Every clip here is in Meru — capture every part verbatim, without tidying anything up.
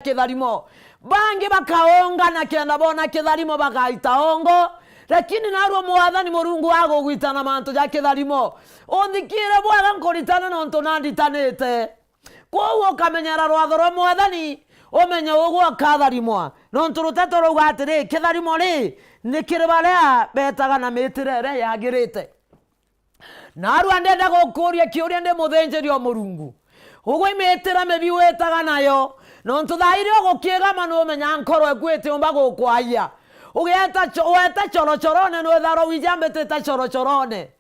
kitharimo. Bangi bakaungana kenda bona kitharimo bagaita ongo, lakini narua Mwathani Murungu agugwita na mantu ja kitharimo. Unthikiire bwega nkuritane nontu nanditanite. Kwou ukamenyera rwatho rwa Mwathani, umenye ugwe ukatharimwa. Nontu ruteto rauga atiri, kitharimo ri, ni kiri baria betaga na mitire iria yagirite. Narua ndenda gukuria kiuria ndi muthinjiri o Murungu. Ugwe imitire mibi witaga nayo, nontu thaa iria ugukiigama numenya nkoro eku itiumba gukwaia. Ugeeta cho-, weta chorochorone nwitharwa wijambitite chorochorone.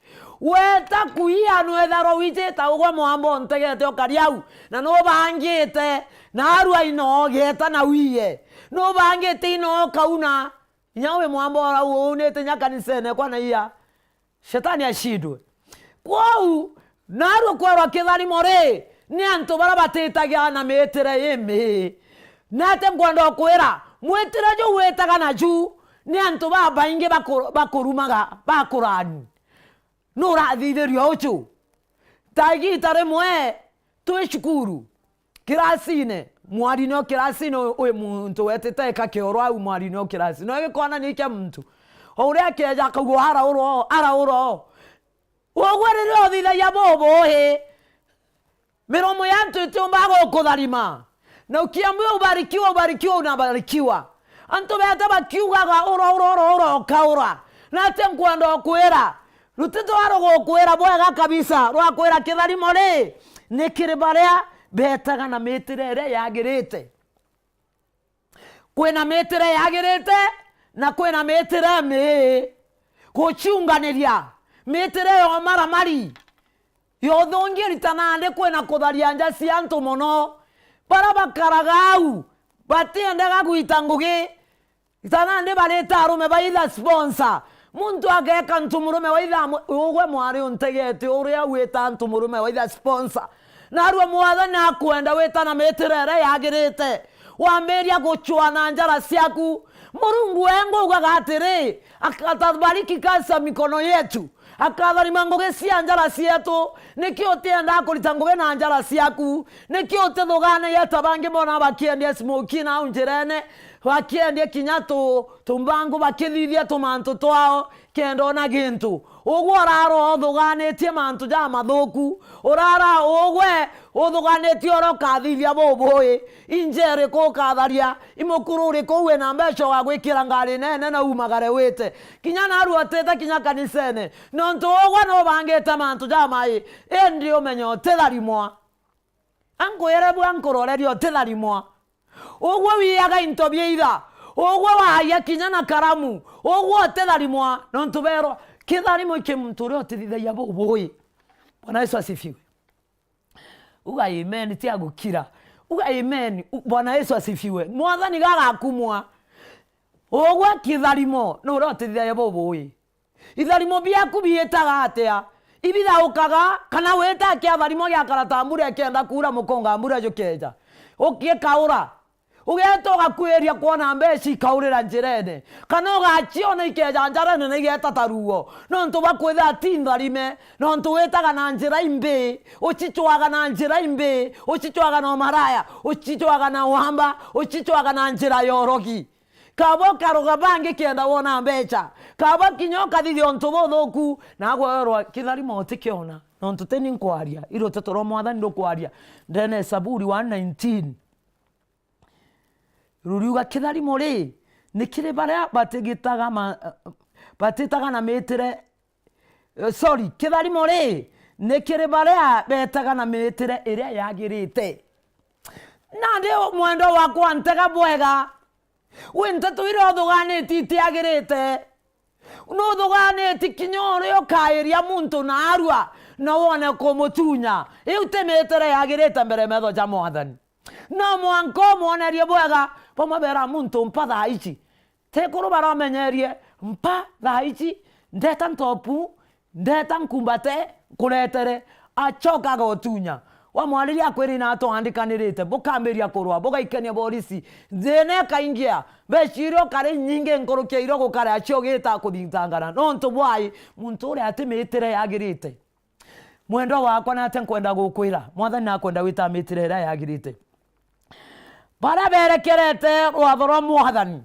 Weta kuia nwitharwa wijita ugwe mwamba untegete ukari au, na nubangite, narua ino ugeeta na wiye. Nubangite ino ukauna, inya wi mwamba ura uunite inya kanisene kwa na ia. Shetani ashindwe. Kwou, narua kwerwa kitharimo ri, ni antu baria batitagia na mitire imi. Nate nkwenda ukwira, mwitire juu witaga naju, ni antu babaingi baku-, bakurumaga, bakurani. Nurathithirio uju? Ta igita rimwe twi cukuru, kirasine, mwarine o kirasine wi, wi muntu wetite eka kioro au mwarine o kirasine. No gikona ni kia muntu. O uria akeja akauga, "Araura o, araura o." Ugwe riria uthithagia bubuhi, miromo ya antu itiumba gukutharima. Na ukiambiwa ubarikiwa, ubarikiwa, unabarikiwa. Antu beta bakiugaga, "Ura, ura, ura, ura, ukaura." Nate nkwenda ukwira, ruteto arugukwira bwega kabisa, rwakwira kitharimo ri, ni kiri baria betaga na mitire iria yagirite. Kwina mitire yagirite, na kwina mitire mii. Guciunganiria, mitire ya umaramari, ya uthungi, rita nandi kwina kutharia nja cia antu mono. Baria bakaraga au, batiendaga gwita ngugi, rita nandi barita arume baitha sponsor. Muntu ageeka ntu murume waitha amu-, ugwe mwari untegete uria wita ntu murume waitha sponsor. Narua Mwathani akwenda wita na mitire iria yagirite. Wambiria gucwa na njara ciaku. Murungu we nguugaga atiri, ak-, atabariki kazi za mikono yetu. Akatharima ngugi cia njara cietu. Niki utiendaa kurita ngugi na njara ciaku? Niki utithuganagia ta bangi bona bakiendia smoki nau njirene, bakiendia kinya tu-, tumbangu, bakithithia tumantu twao, kenda ona gintu? Ugwe urara uthuganitie mantu jamathuku, urara ugwe uthuganitie uria ukathithia bubui. Injia iriku ukatharia? Imukuru uriku wina mbeca ugagwikira ngari nene na umagare wite? Kinya narua utite kinya kanisene, nontu ugwe nubangite mantu jamai, indi umenye utitharimwa. Ankwire bwa nkuroreria utitharimwa. Ugwe wiaga into bia itha. Ugwe waria kinya na karamu. Ugwe utitharimwa, nontu berwa kitharimo iki muntu uria utithithagia bubui. Bwana Yesu asifiwe. Uga amen, tia gukira. Uga amen. U-, Bwana Yesu asifiwe. Mwathani gagakumwa. Ugwe kitharimo, ni uria utithithagia bubui. Itharimo biaku biitaga atia? Ibithaukaga, kana wita kia tharimo giakara ta mbura ikienda kuura, mukunga mbura jukeeja, ugikaura? Ugeeta ugakwiria kwona mbeca ikaurira njirene, kana ugaciona ikeeja njarene na igeeta ta ruo, nontu bwa kwithira ti ntharime, nontu witaga na njira imbi, ucicwaga na njira imbi, ucicwaga na umaraya, ucicwaga na wamba, ucicwaga na njira ya urogi. Kaba ukaroga bangi kenda wona mbeca, kaba kinya ukathithia untu buthuku, nagwe werwa kitharimo utikiona, nontu ti ni nkwaria, i ruteto rwa Mwathani rukwaria. Ndene Saburi one nineteen ruriuga, kitharimo ri, ni kiri baria batigitaga ma-, batitaga na mitire Eh, sorry, kitharimo ri, ni kiri baria betaga na mitire iria yagirite. Nandi mwendwa wakwa, ntega bwega. Wi nteto iria uthuganitie itiagirite. Nuthuganitie kinya uria ukairia muntu naarua na wone kumutunya. Iu ti mitire yagirite mbere metho ja Mwathani. No mwanka umwonerie bwega, bamwe bera muntu mpa thaa ici. Tekuru baramenyerie, mpa thaa ici, ndeta ntopu, ndeta nkumbate, nkuretere. Acoka agotunya. Wamwariria akwira, ina twandikanirite, bukambiria kurwa, bugaikania borisi. Thina ikaingia, mbeca iria ukari nyingi nkuruki ya iria gukare acio ugita kuthingitangana. Nontu bwai? Muntu uria ati mitire yagirite. Mwendwa wakwa, nate nkwenda gukwira, Mwathani nakwenda wita mitire iria yagirite. Baria berekerete rwatho rwa Mwathani.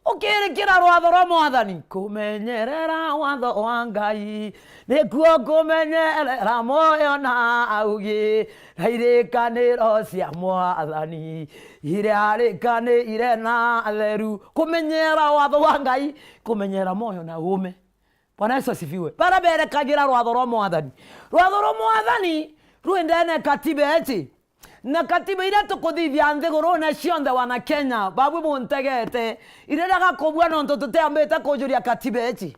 Ukirikira rwatho rwa Mwathani, kumenyerera watho wa Ngai, nikuo kumenyerera moyo na augi, na irikaniro cia Mwathani, iria arikanire na atheru. Kumenyera watho wa Ngai, kumenyera moyo na uume. Bwana Yesu asifiwe. Baria berekagira rwatho rwa Mwathani. Rwatho rwa Mwathani rwi ndene katiba iji. Na katiba iria tukuthithia nthigurune cionthe, wana Kenya, babwi buntegete, iriraga kubua nontu tutiambite kujuria katiba iji.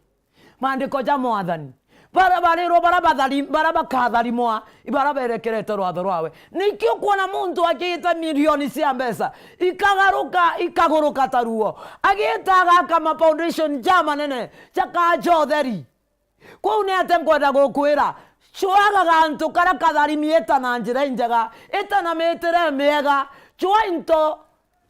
Maandiko ja Mwathani. Baria barirwo, baria bathari-, baria bakatharimwa, ibaria berekerete rwatho rwawe. Niki ukwona muntu akiita milioni cia mbeca, ikagaruka, ikaguruka ta ruo, agiita agaka ma foundation ja manene, jakaja utheri? Kwou ni atia nkwenda gukwira? Cwaga gantu karia katharimi, ita na njira injega, ita na mitire miega, cwa into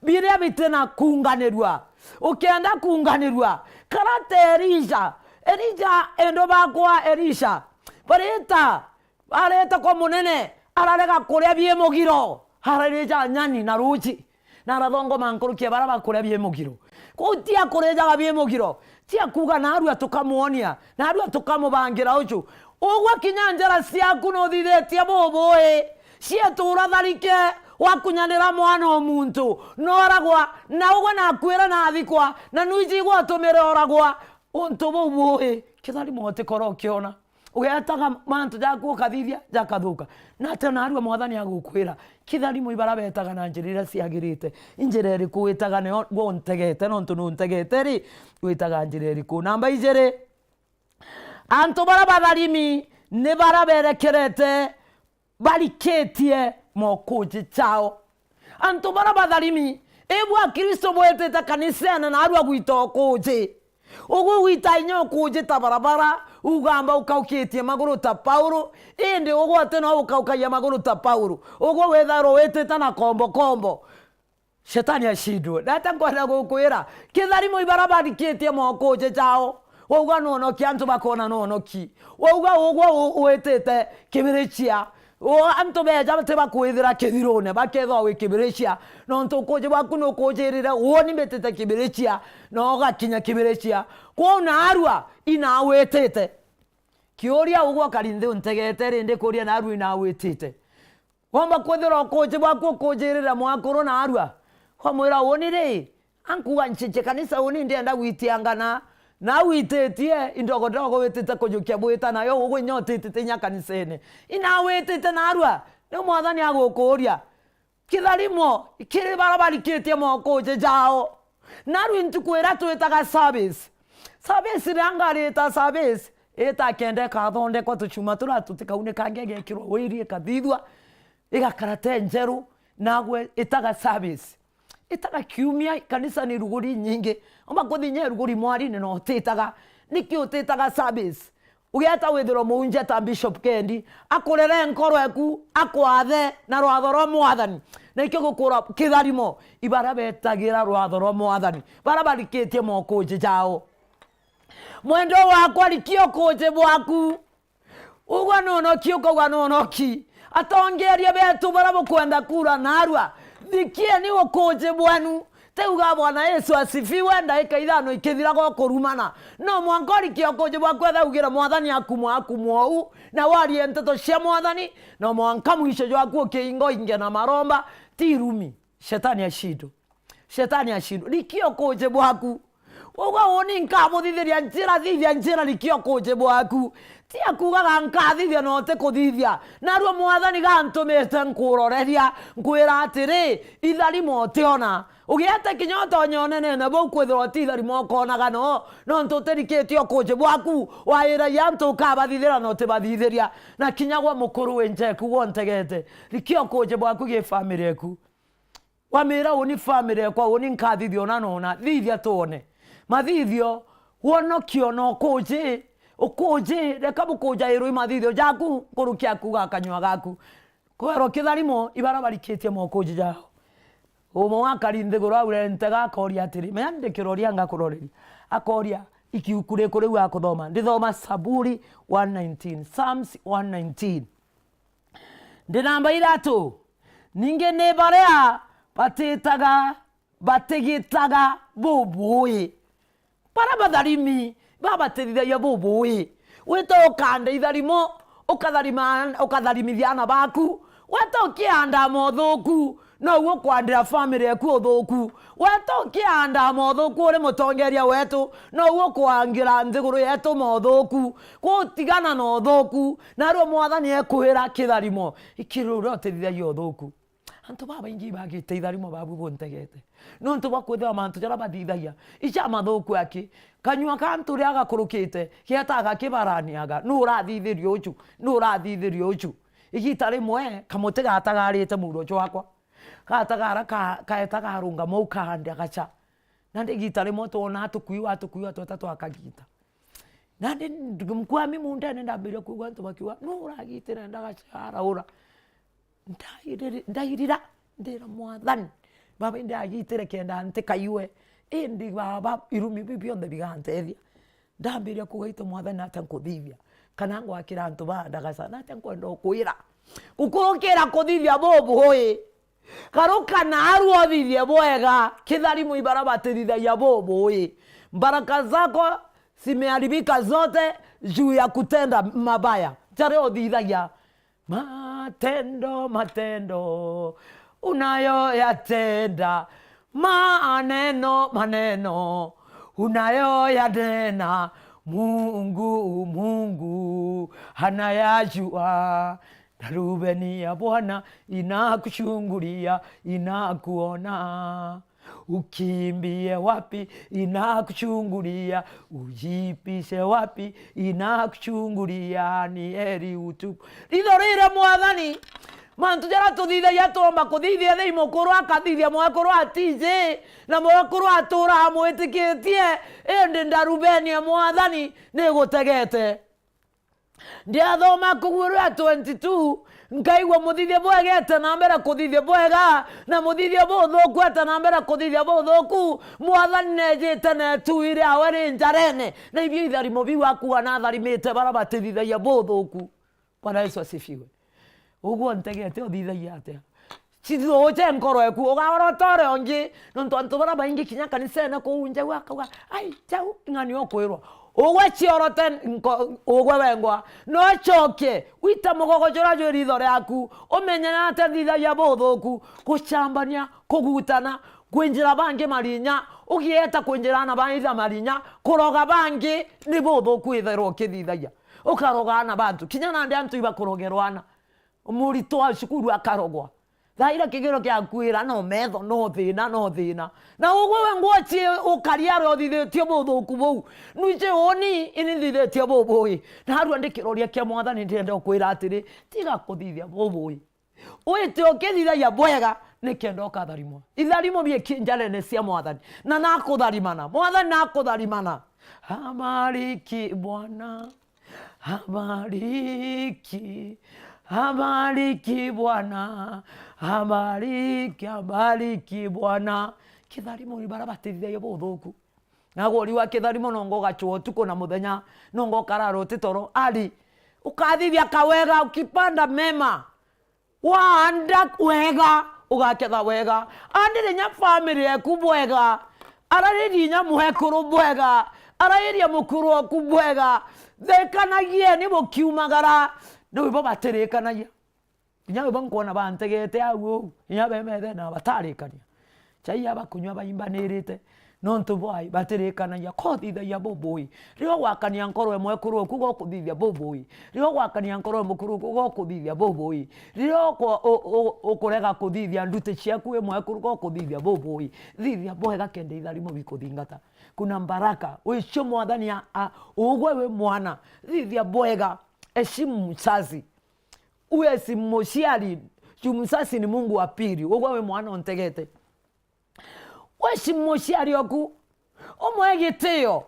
biria bitina kuunganirua. Ukienda kuunganirua, kara ta Elisha. Elisha, endo bakwa, Elisha, barita, areta kwa munene, ararega kuria bie mugiro, ararija nyani na ruuji. Na arathongoma nkuruki ya baria bakuria bie mugiro. Kwou ti akurijaga bie mugiro, ti akuuga, "Naarua tukamwonia, naarua tukamubangira uju." Ugwe kinya njara ciaku nuthithitie bubui, cietura tharike, wakunyanira mwana o muntu, nooragwa, na ugwe nakwire nathikwa, na nwiji igwe utumire oragwa. Untu buu bui, kitharimo utikora ukiona. Ugetaga mantu jaku ukathithia, jakathuka. Na ati naarua Mwathani agukwira, kitharimo ibaria betaga na njira iria ciagirite. I njira iriku witaga nio gwe untegete, nontu nuntegete ri, witaga njira iriku? Namba ijiri, antu baria batharimi ni baria berekerete barikitie mokuji jao. Antu baria batharimi, ibu Akristo bwitite kanisene naarua gwita ukuji. Ugwe wita inya ukuji ta barabara, ugamba ukaukitie maguru ta Paulo, indi ugwe ati no ukaukagia maguru ta Paulo. Ugwe withairwa witite na kombo kombo. Shetani ashindwe. Ndata nkwenda gukwira, kitharimo ibaria barikitie mokuji jao. Wauga nwonoki, antu bakona nwonoki. Wauga ugwe u-, witite kibirichia. O, antu beja bati bakwithira kithirune, bakethwa wi kibirichia. Nontu ukuji bwaku nukujirire, woni mbitite kibirichia, na ugakinya kibirichia. Kwou naarua, inawitite. Kiuria ugwe ukari nthi untegete ri, ndikuria naarua inawitite. Womba kwithirwa ukuji bwaku ukujirira mwakuru naarua, wamwira, "Uni ri, ankuga nchiche kanisa, uni ndienda gwitiangana, na wititie indogo ndogo witite kujukia bwita nayo, ugwe inya utitite inya kanisene. Inawitite naarua, ni Mwathani agukuria." Kitharimo kiri baria barikitie mokuji jao. Naarua ntuku iria twitaga service. Service riria ngarita service, ita kenda ikathondekwa tuchuma turia tutikaunikaga, igekirwa wiri, ikathithua, igakara te njeru, nagwe itaga service. Itaga kiumia, kanisa ni ruguri nyingi. Omba kuthi inya ruguri mwarine no utitaga. Niki utitaga service? Ugeeta withirwa muunjia ta Bishop Kendi, akurere nkoro eku, akwathe na rwatho rwa Mwathani. Na ikio gukura kitharimo, ibaria betagira rwatho rwa Mwathani, baria barikitie mokuji jao. Mwendwa wakwa, rikia ukuji bwaku. Ugwa nonoki, ukauga nonoki. Atongeria betu baria bukwenda kura naarua, thikieni ukuji bwenu. Teuga Bwana Yesu asifiwe, ndaika ithano ikithira gokurumana. No mwanka urikie ukuji bwaku etha ugire Mwathani akumwa, akumwa uu, na warie nteto cia Mwathani, no mwanka mwisho jwaku ukiinga uinge na maromba, ti irumi. Shetani ashindwe. Shetani ashindwe. Rikia ukuji bwaku. Ugwe uni nkabuthithiria njira, thithia njira, rikia ukuji bwaku. Ti akuugaga nkathithia na utikuthithia. Narua Mwathani gantumite nkuroreria, nkwira atiri, itharimo utiona. Ugiete kinya utonye unenene buu kwithirwa ti itharimo ukonaga no, nontu utirikitie ukuji bwaku, wairagia antu ukabathithira na utibathithiria. Na kinya gwe mukuru wi nja eku gwe untegete, rikia ukuji bwaku gi family eku. Wamira, uni family ekwa, uni nkathithia una na una. Thithia twone. Mathithio, wonokio na ukuji. Ukuji, reka bukujairwo i mathithio jaku, nkuruki akuuga kanyua gaku. Kwerwa kitharimo, ibaria barikitie mokuji jao. Umwe wakari nthiguru aure ntega akoria atiri, menya ndi kiroria ngakuroreria. Akoria, ikiuku riku riu akuthoma? Ndithoma Saburi one nineteen, Psalms one nineteen. Ndi namba ithatu. Ningi ni baria batitaga, batigitaga bubui. Bara batharimi babatithithagia bubui. Wita ukanda itharimo, ukatharima, ukatharimithia ana baku. Weta ukiandaa mothuku, nougu ukwandira family eku uthuku. Weta ukiandaa mothuku uri mutongeria wetu, nougu ukwangira nthiguru yetu mothuku. Kuu tigana na uthuku, narua Mwathani ekwira kitharimo, ikiri uria utithithagia uthuku. Antu babaingi ibagite itharimo babu buntegete. Nontu bwa kwithirwa mantu jaria bathithagia, ijamathuku aki. Kanyua ka antu uria gakurukite, geeta gakibaraniaga. Nu urathithiria uju? Nu urathithiria uju? Igita rimwe, kamuti gatagarite muuro jwakwa. Gatagara ka-, kaeta garungama u kaandi agacha. Nandi igita rimwe twonaa tukui wa tukui wa tweta twakagita. Nandi ndi-, nkwami mundene ndambiria kwigua antu bakiuga, "Nu uragitire ndagacha araura?" Ndairiri-, ndairira, ndira Mwathani, baba, indagitire kenda ntikaiwe, indi baba, irumi biu bionthe bigantethia. Ndambiria kugaita Mwathani, natia nkuthithia? Kana ngwakira antu ba ndagaca, natia nkwenda ukwira? Gukurukira kuthithia bubui, garuka naarua uthithie bwega, kitharimo ibara batithithagia bubui. Baraka zako zimeharibika zote juu ya kutenda mabaya jaria uthithagia. Matendo, matendo unayoyatenda, maneno, maneno unayoyanena, Mungu, Mungu anayajua. Darubani ya Bwana inakuchungulia, inakuona. Ukimbie wapi, inakuchungulia. Ujipishe wapi, inakuchungulia. Ni heri utubu. Ritho rire Mwathani, mantu jaria tuthithagia, twomba kuthithia thei mukuru akathithia mwekuru atiji, na mwekuru atura amwitikitie, indi ndarubeni ya Mwathani nigutegete. Ndiathoma Kuguuru ya twenty-two, nkaigua muthithia bwega ete na mbere kuthithia bwega, na muthithia buthuku ete na mbere kuthithia buthuku. Mwathani nejite na itui riawe ri njarene, na ibio itharimo biu akuga natharimite baria batithithagia buthuku. Bwana Yesu asifiwe. Uguo ntegete uthithagia atia? Cithuuche nkoro eku, ugaorota uria ungi, nontu antu baria baingi kinya kanisene kuu njau akauga, "Ai, jau ing'ani ukwirwa." Ugwe ciorote nko-, ugwe wengwa, no cokie, wite mugogo juria jwi ritho riaku, umenye nate nthithagia buthuku, gucambania, kugutana, kwinjira bangi marinya, ugieta kwinjira ana ba itha marinya, kuroga bangi ni buthuku itherwa ukithithagia. Ukaroga ana bantu, kinya nandi antu ibakurogerwa ana. Muritwa wa cukuru akarogwa. Thaira kigiro kia kwira no metho, no thina, no thina. Na ugwe we ngwochie ukari aria uthithitie buthuku buu. Nwiji uni ini nthithitie bubui. Narua ndi kiroria kia Mwathani ndienda ukwira atiri, tiga kuthithia bubui. Wite ukithithagia bwega nikenda ukatharimwa. Itharimo bieki njarene cia Mwathani. Na nakutharimana. Mwathani nakutharimana. Abariki Bwana. Abariki, abariki Bwana, abariki, abariki Bwana. Kitharimo ni baria batithithagia buthuku. Nagwo riu wa kitharimo nongo ugachwa utuku na muthenya, nongo ukarara uti toro. Ari, ukathithia kawega, ukipanda mema. Waanda wega, ugaketha wega. Andire inya family eku bwega. Arariri inya mwekuru bwega. Arairia mukuru oku bwega. Thikanagieni bukiumagara. Ni wibo batirikanagia. Inya wibo nkwona bantegete au uu. Inya bemethe na batarikania. Chai ya bakunywa baimbanirite, nontu bwai batirikanagia. Kothithagia bubui. Riria ugwakania nkoro e mwekuru oku, gokuthithia bubui. Riria ugwakania nkoro e mukuru oku, gokuthithia bubui. Riria uko-, u-, u-, ukurega kuthithia nduti ciaku wi mwekuru, gokuthithia bubui. Thithia bwega kenda itharimo bikuthingata. Kuna baraka. Wicio Mwathani a, a, ugwe wi mwana. Thithia bwega. Heshimu mzazi. Uheshimu muciari. Juu mzazi ni Mungu wa pili. Ugwe wi mwana untegete. Weshimu muciari oku, umwe gitio,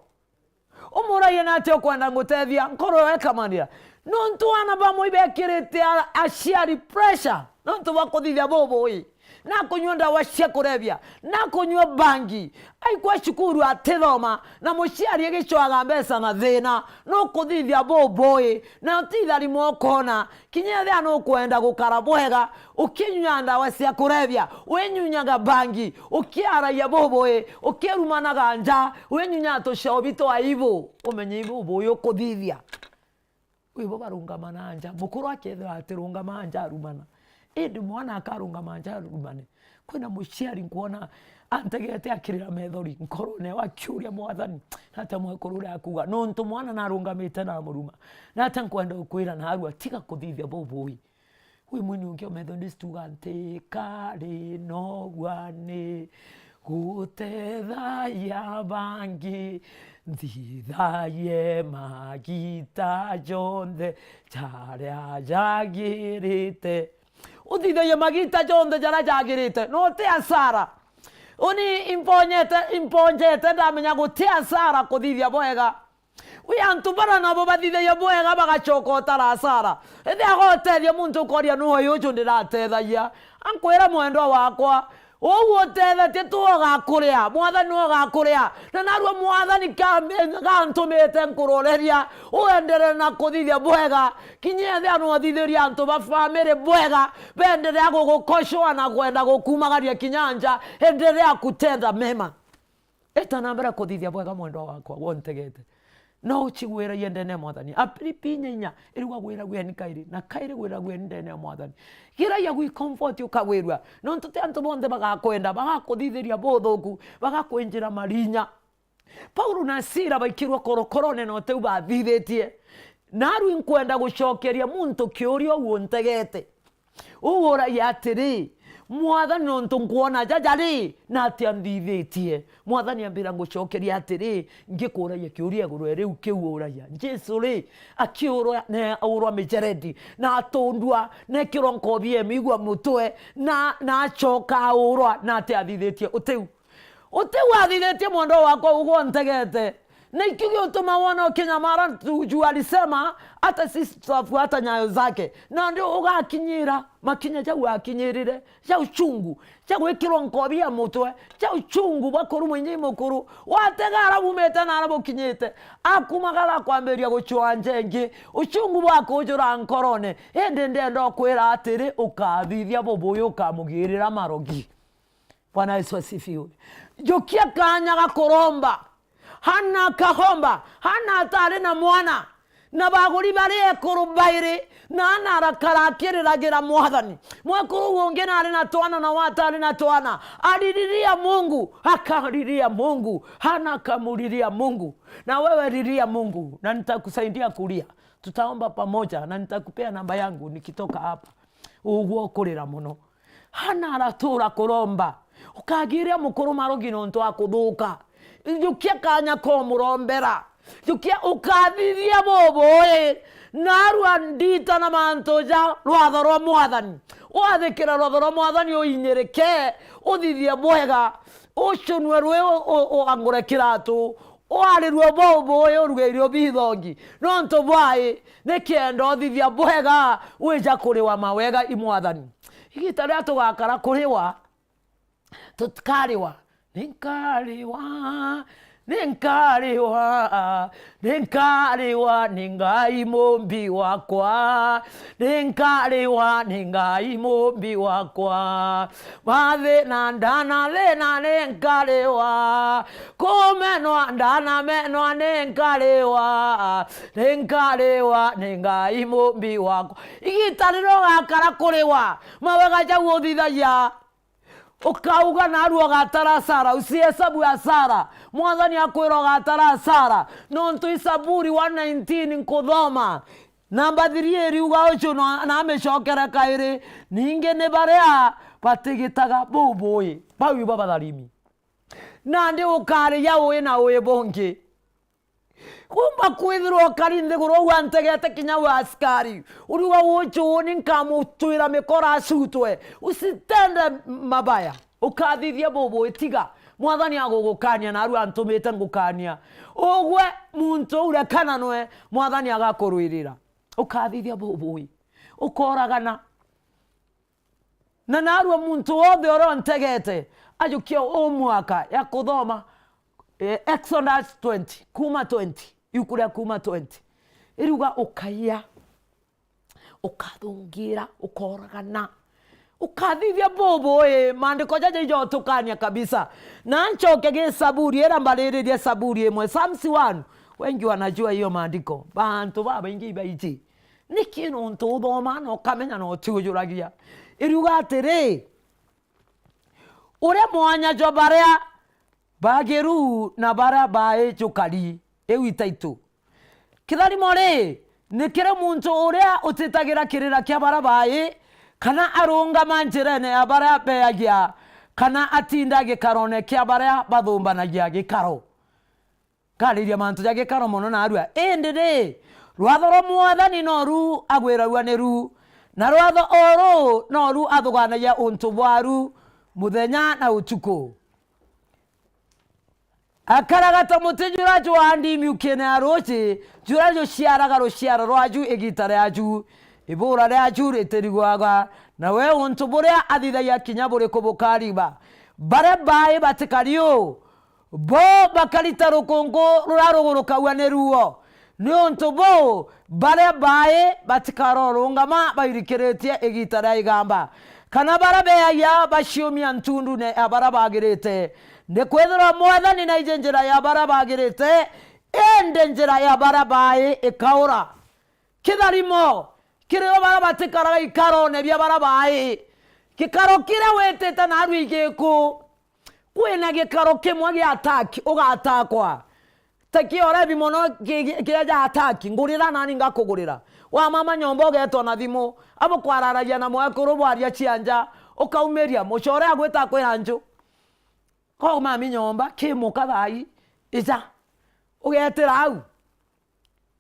umuragie nati ukwenda ngutethia, nkoro yawe ikamanira. Nontu ana bamwe ibekirite a-, aciari pressure, nontu bwa kuthithia bubui. nakunyua ndawa cia kurebia, nakunyua bangi, aikwa cukuru atithoma, na muciari agicwaga mbeca na thina, nukuthithia bubui, na utitharima ukona, kinya ethia nukwenda gukara bwega, ukinyua ndawa cia kurebia, winyunyaga bangi, ukiaragia bubui, ukirumanaga nja, winyunyaga tucobi twa ibu, umenye ibu bubui ukuthithia. Wibo barungama na nja, mukuru akethira atirungama nja arumana. Indi mwana akarungama nja arumane. Kwina muciari nkwona antegete akirira methori nkorone, akiuria Mwathani, nata mwekuru uria akuga, nontu mwana narungamite na muruma. Nata nkwenda ukwira narua, tiga kuthithia bubui. Wi mwini ungi o Methodist uga, ntikari nogwa ni gutethagia bangi, nthithagie magita jonthe jaria jagirite. Uthithagie magita jonthe jaria jagirite, no ti asara. Uni imponyete, imponyete ndamenya guti asara kuthithia bwega. Wi antu bara nabo bathithagia bwega bagacoka utara asara. Ethia gotethia muntu ukoria, nu uyu uju ndiratethagia? Ankwira mwendwa wakwa, uu utethetie tu ugakuria, Mwathani niwe ugakuria. Na narua Mwathani ka-, gantumite nkuroreria, uenderee na kuthithia bwega. Kinya ethia nuthithiria antu ba family bwega, benderea gugukocoa na kwenda gukumagaria kinya nja, endelea kutenda mema. Eta na mbere kuthithia bwega mwendwa wakwa, wontegete. No ucigwiragie ndene ya Mwathani. Afilipi inya inya, iriuga, gwiragueni kairi, na kairi gwiragueni ndene ya Mwathani. Giragia gwi comfort ukagwirua, nontu ti antu bonthe bagakwenda, bagakuthithiria buthuku, bagakwinjira marinya. Paulo na Sila baikirwe korokorone na utiu bathithitie. Narua inkwenda gucokeria muntu kiuria uu untegete. Uu uragia atiri, Mwathani, nontu nkwona jaja ri, na atia nthithitie? Mwathani ambira ngucokeria atiri, ngikuragia kiuria iguru ya riu kiu uragia. Jesu ri, akiurwa, ne aurwa mijeredi, na atundwa, nekirwa nkobi ya migua mutwe, na, na acoka aurwa, na atia athithitie? Utiu. Utiu athithitie mwendwa wakwa ugwo ntegete. Na ikio giutuma wona ukinyamara, tu-, juu alisema, hata sisi tutafuata nyayo zake. Nandi ugakinyira makinya jau akinyirire, ja uchungu, ja gwikirwa nkobi ya mutwe, ja uchungu bwa kurumwa inya i mukuru. Wategara bumite na aria bukinyite, akumagara akwambiria gucwaa njengi, uchungu bwa kujura nkorone. Indi ndenda ukwira atiri, ukathithia bubuyu ukamugirira marogi. Bwana Yesu asifiwe. Jukia kanya ga kuromba. Hana akahomba. Hana atari na mwana, na baguri bari ekuru bairi, na Hana arakara akiriragira Mwathani. Mwekuru uu ungi nari na twana, na we atari na twana. Alililia Mungu, akalilia Mungu. Hana akamlilia Mungu. Na wewe lilia Mungu, na nitakusaidia kulia. Tutaomba pamoja, na nitakupea namba yangu nikitoka hapa. Ugwo ukurira mono. Hana aratura kuromba. Ukagiria mukuru marogi nontu wa kuthuka. Jukia kanya komurombera. Jukia ukathithia bubui. Narua ndita na mantu ja rwatho rwa Mwathani. Wathikira rwatho rwa Mwathani uinyirike, uthithie bwega, ucunue rwi u-, u-, uangure kiratu, Warirue bubui uruge irio bithongi. Nontu bwai, nikenda uthithia bwega, wija kuriwa mawega i Mwathani. Igita riria tugakara kuriwa, tutikariwa. Ninkariwa, ninkariwa, ninkariwa ni Ngai mumbi wakwa. Ninkariwa ni Ngai mumbi wakwa. Mathina ndanathina ninkariwa. Kumenwa ndanamenwa ninkariwa. Ninkariwa ni Ngai mumbi wakwa. Igita riria ugakara kuriwa, mawega jau uthithagia. Ukauga narua ugatara asara, ucihesabu asara. Mwathani akwira ugatara asara. Nontu i Saburi one nineteen nkuthoma. Namba three iriuga ucio na, na amicokere kairi. Ningi ni baria batigitaga bubui. Bau ibo batharimi. Nandi ukarigia ui na ui bungi. Kumba kwithirwa ukari nthiguru uu antegete kinya wi askari. Uriuga ucio uni nkamutwira mikora acutwe. Usitende mabaya. Ukathithia bubui tiga. Mwathani agugukania narua antumite ngukania. Ugwe muntu uu rekananwe, Mwathani agakurwirira. Ukathithia bubui. Ukoragana. Na narua muntu wothe uria untegete, ajukia uu mwaka ya kuthoma, eh, Exodus twenty, Kuuma twenty, iuku ria Kuuma twenty. Iriuga ukaia, ukathungira, ukooragana, ukathithia bubu, ii, maandiko jaja ijotukania kabisa. Na ncoke gi Saburi, ira mbariririe Saburi imwe, Psalms one, wengi wanajua hiyo maandiko. Bantu babaingi ibaiji. Niki nontu uthoma na ukamenya na utiujuragia? Iriuga atiri, uria mwanya jwa baria bagiru na baria bai jukari, iu itaitu. Kitharimo ri, ni kiri muntu uria utitagira kirira kia baria bai, kana arungama njirene ya baria beagia, kana atinda gikarone kia baria bathumbanagia gikaro. Nkariria mantu ja gikaro mono naarua. Indi ri, rwatho rwa Mwathani noru agwiragua niru, na rwatho o ruu noru athuganagia untu bwaru muthenya na utuku. Akaraga ta muti jura jwaandi miukiine ya ruuji, jura juciaraga ruciaro rwaju igiita riaju, ibuura riaju ritirigwaga, nawe untu buria athithagia kinya buriku bukariba. Baria bai batikari uu, bo bakarita rukungu ruria rugurukagua ni ruo. Niuntu buu, baria bai batikarorungama bairikiritie igiita ria igamba, kana baria beagia baciumia ntundune ya baria bagirite. Nikwithirwa Mwathani naiji njira ya baria bagirite, indi njira ya baria bai ikaura. Kitharimo kiri o baria batikaraga ikarone bia baria bai. Gikaro kiria witite naarua igiku, kwina gikaro kimwe gia attack ugatakwa. Ta kia urebi mono ki-, ki-, kiria ja attack, ngurira nani ngakugurira. Wamama nyomba ugetwa na thimu, abo kwararagia na mwekuru bwaria cia nja, ukaumiria mucore agwita akwira nju. Ko mami nyomba, ki muka thaa ii, ija. Ugetira au.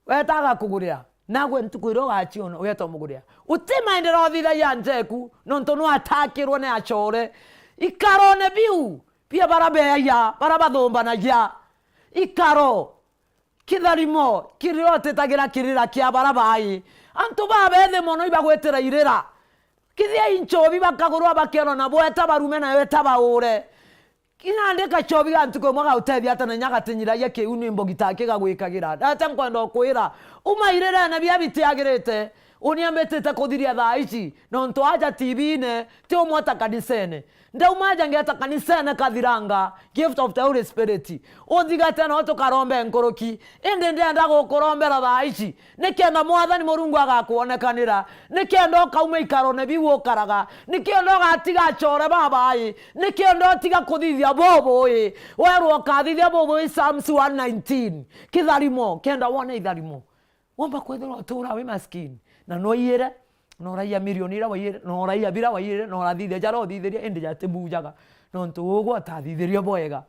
Weta agakugurira, nagwe ntuku iria ugaciona, ugeta umugurira. Uti maendeleo uthithagia njeku, nontu nwatakirwe ni acore. Ikarone biu, bia baria beagia, baria bathumbanagia. Ikaro, kitharimo, kiria utitagira kirira kia baria bai. Antu babethi mono ibagwitira irira. Kithia inchobi bakagurwa bakiona na bweta barume na weta baure. Kinya ndi kachobi ga ntuku imwe gautethia ata na inya gatinyiragia kiu ni mbogi ta kigagwikagira. Ndata nkwenda ukwira, uma irirene bia bitiagirite, uniambitite kuthiria thaa ici, nontu aja T V-ine, ti umwe ta kanisene. Ndauma aja ngeeta kanisene kathiranga, gift of the Holy Spirit. Uthigate no tukarombe nkuruki, indi ndienda gukurombera thaa ici, nikenda Mwathani Murungu agakwonekanira, nikenda ukauma ikarone biu ukaraga, nikenda ugatiga acore babai, nikenda utiga kuthithia bubui. Werwa ukathithia bubui, Psalms one nineteen. Kitharimo, kenda wone itharimo. Womba kwithirwa utura wi maskini, na noiyire, na uraia milioni ira waiyire, na uraia bira waiyire, na urathithia jara uthithiria, indi jatibujaga, nontu ugwe utathithirie bwega.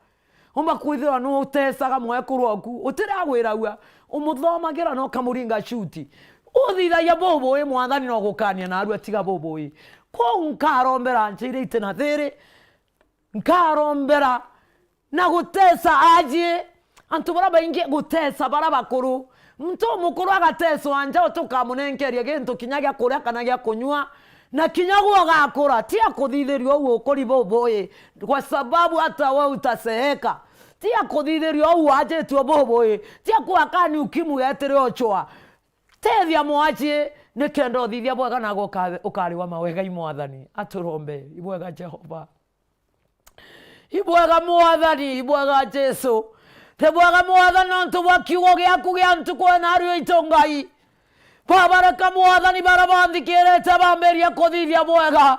Umba kwithirwa nutesaga mwekuru oku, utiragwiragua, umuthomagira na ukamuringa shuti. Uthithagia bubui, Mwathani no gukania naarua tiga bubui. Kwou nkarombera ncha iria iti na thiri, nkarombera na gutesa aji, antu baria baingi gutesa baria bakuru. Muntu umukuru agateswa nja utukamunenkeria gintu kinya gia kuria kana gia kunyua, na kinya gwe ugakura, ti akuthithiria uu ukuri bubui, kwa sababu hata we utaseeka. Ti akuthithiria uu wajitue bubui, ti akwakani ukimu getire uchwa. Tethia mwaji, nikenda uthithia bwega nawe uka-, ukariwa mawega i Mwathani. Aturombe, ibwega Jehova. Ibwega Mwathani, ibwega Jesu. Ti bwega Mwathani nontu bwa kiugo giaku gia ntuku ena ario aitu Ngai. Babareka Mwathani baria banthikirite bambiria kuthithia bwega.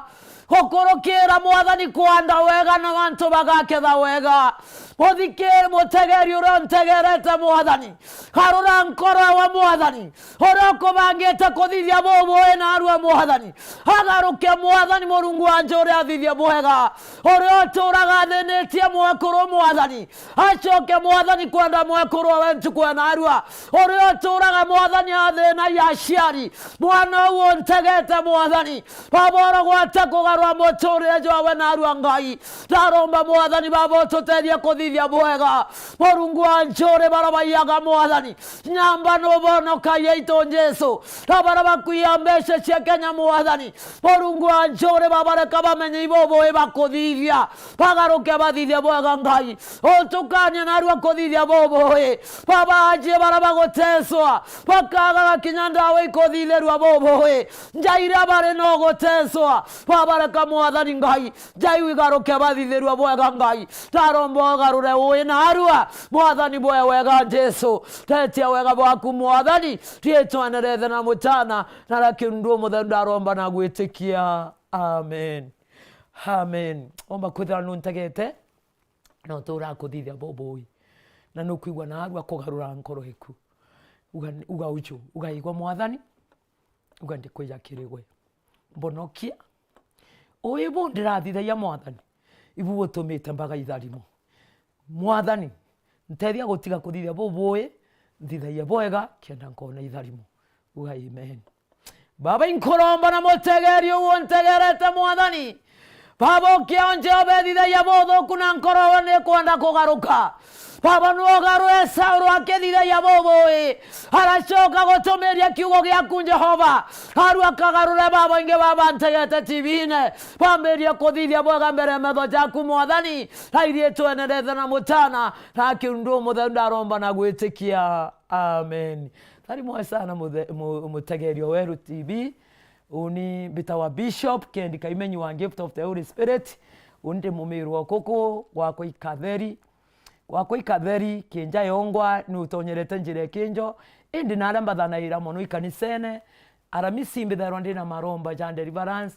Gukurukira Mwathani kwanda wega na antu bagaketha wega. Muthikiri mutegeri uria untegerete Mwathani. Garura nkoro wa Mwathani. Uria ukubangite kuthithia bubui naarua Mwathani. Agaruke Mwathani Murungu wanje uria athithia bwega. Uria uturaga athinitie mwekuru Mwathani. Acoke Mwathani kwenda mwekuru we ntuku ya naarua. Uria uturaga Mwathani athinagia aciari. Mwana uu untegete Mwathani. Baba urogwate kugarura muturire jwawe naarua Ngai. Ndaromba Mwathani Baba ututethie kuthi kuthithia bwega. Murungu wa njuri, bara baiyaga Mwathani, nyamba nubonokagia itu Jesu. Na bara bakwiya mbeca cia Kenya Mwathani, Murungu wa njuri, babareka bamenye ibubui bakuthithia, bagaruke bathithie bwega Ngai. Utukania narua kuthithia bubui. Baba, ajie bara baguteswa, bakagaga kinya ndawa ikuthithirua bubui. Nja iria bari no guteswa, babareka Mwathani Ngai, njai igaruke bathithirua bwega Ngai. Ndaromba ugarure ui narua, Mwathani bwe wega Jesu. Tetia wega bwaku Mwathani, riitwene riethe na Mutana, na ria Kiundu Mutheru ndaromba na gwitikia. Amen. Amen. Omba kwithira nuntegete, na utura kuthithia bubui. Na nukwigua narua kugarura nkoro iku. Uga, uga uju, ugaigua Mwathani, uga ndikwija kiri gwe. Mbonokia. Ui bu ndirathithagia Mwathani, ibu butumite mbaga itharimo. Mwathani, ntethia gutiga kuthithia bubui, nthithagia bwega, kenda nkona itharimo. Uga amen. Baba, inkuromba na mutegeri uguo ntegerete, Mwathani. Baba, ukionje ubethithagia buthuku na nkoro we nikwenda kugaruka. Baba, nuogarure Saulu akithithagia bubui, aracoka gutumiria kiugo giaku, Jehova. Aru akagarure baba ingi baba ntegete T V-ine, bambirie kuthithia bwega mbere ya metho jaku, Mwathani. Thaithie twenenethe na Mutana, na Kiundu Mutheru ndaromba na gwitikia. Amen. Tharimo sana muthe-, mu-, mutegerio weru T V. Uni mbitawa Bishop Kendi Kaimenyi wa Gift of the Holy Spirit. Uni ndi mumirwa kuku gwakwa ikatheri. Gwakwa ikatheri, kinja yongwa, ni utonyerete njira ikinjo. Indi naria mbathanaira mono ikanisene, Aramisi mbithairwa ndi na maromba ja deliverance,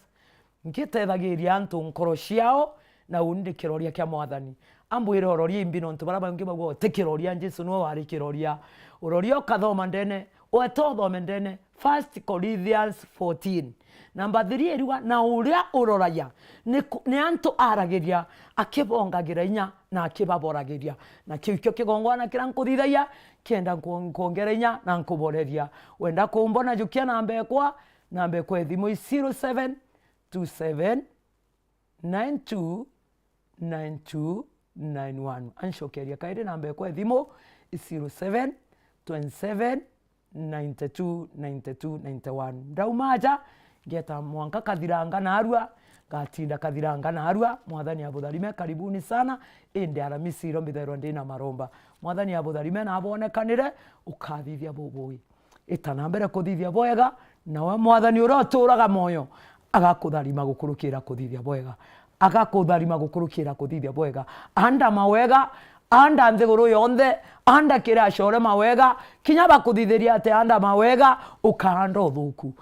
ngitethagiria antu nkoro ciao, na uni ndi kiroria kia Mwathani. Ambwire uroria imbi, nontu baria bangi bagua uti kiroria, Jesu niwe wari kiroria. Uroria ukathoma ndene, weta uthome ndene, First Corinthians fourteen. Namba three iriuga, na uria uroragia ni ku-, ni antu aragiria, akibongagira inya na akibaboragiria. Na kiu ikio kigongwana kiria nkuthithagia, kenda nku-, nkuongera inya na nkuboreria. Wenda kumbona, jukia namba ekwa, namba ekwa e thimu i zero seven two seven nine two nine two nine one. Ancokeria kairi namba ekwa e thimu i zero seven twenty seven ninety two ninety two ninety one. Ndauma aja, ngeta mwanka Kathiranga narua, ngatinda Kathiranga narua. Mwathani abutharime, karibuni sana. Indi Aramisi iro mbithairwa ndi na maromba. Mwathani abutharime na abonekanire, ukathithia bubui. Ita na mbere kuthithia bwega, nawe Mwathani uria uturaga moyo agakutharima gukurukira kuthithia bwega. Agakutharima gukurukira kuthithia bwega. Anda mawega, anda nthiguru yonthe, anda kiri acore mawega, kinya bakuthithiria ati anda mawega, ukaanda uthuku.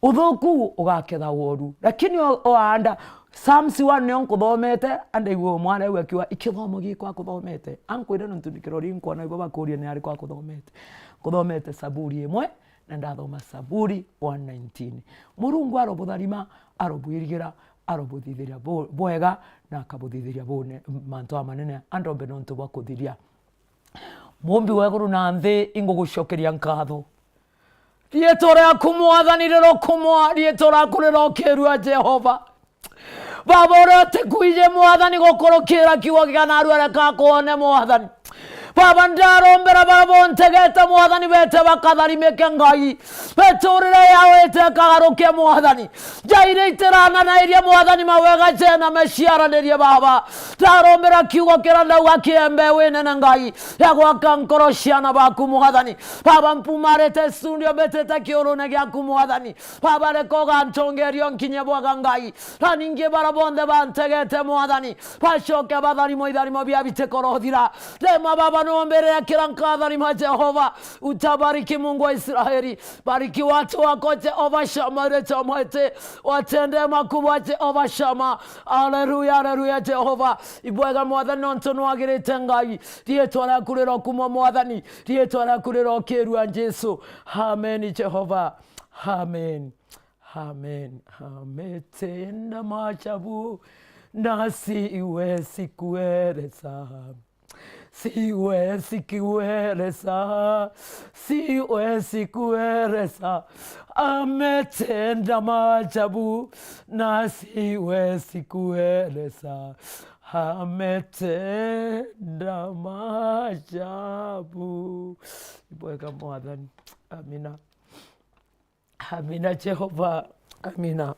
Uthuku ugaketha woru. Lakini o-, oanda, Psalms one nio nkuthomete, andaigua mwana uyu akiuga, "Ikithomo gikwa akuthomete." Ankwire nontu ni kirori nkwona ibo bakuria ni ari kwa kuthomete. Nkuthomete Saburi imwe, na ndathoma Saburi one nineteen. Murungu arobutharima, arobwirigira, arobuthithiria bu-, bwega, na akabuthithiria bune-, mantu amanene. Andombe nontu bwa kuthiria. Mumbi wa iguru na nthi, ingugucokeria nkatho. Riitwa riaku Mwathani rirokumwa, riitwa riaku rirokirua Jehova. Baba uria utikwiji Mwathani gukurukira kiugo gia narua reka akwone Mwathani. Baba ndarombera baria bontegete Mwathani bete bakatharimike Ngai. Miturire yao ite ikagaruke Mwathani. Nja iria itirananairie Mwathani mawega jena meciaranirie Baba. Ndarombera kiugo kiria ndauga kiembe winene Ngai. Ya gwaka nkoro ciana baku Mwathani. Baba mpumarite studio mbitite kiurune giaku Mwathani. Baba reka ugantongeria nkinye bwega Ngai. Na ningi baria bonthe bantegete Mwathani, bacoke batharimwe itharimo bia bitikorothira. Rema Baba nombirire kira nkatharima Jehova. Utabariki Mungu wa Israeli. Bariki watu wako Jehova Shama, ire Shama ete. Watende makubwa Jehova Shama. Haleluya, haleluya Jehova. Ibwega Mwathani nontu nwagirite Ngai. Riitwa riaku rirokumwa Mwathani. Riitwa riaku rirokirua Jesu. Amen Jehova. Amen. Amen. Ametenda maajabu na siwezi kueleza. Siwezi kueleza. Siwezi kueleza. Ametenda maajabu na siwezi kueleza. ametenda maajabu. Ibwega Mwathani. Amina. Amina Jehova. Amina.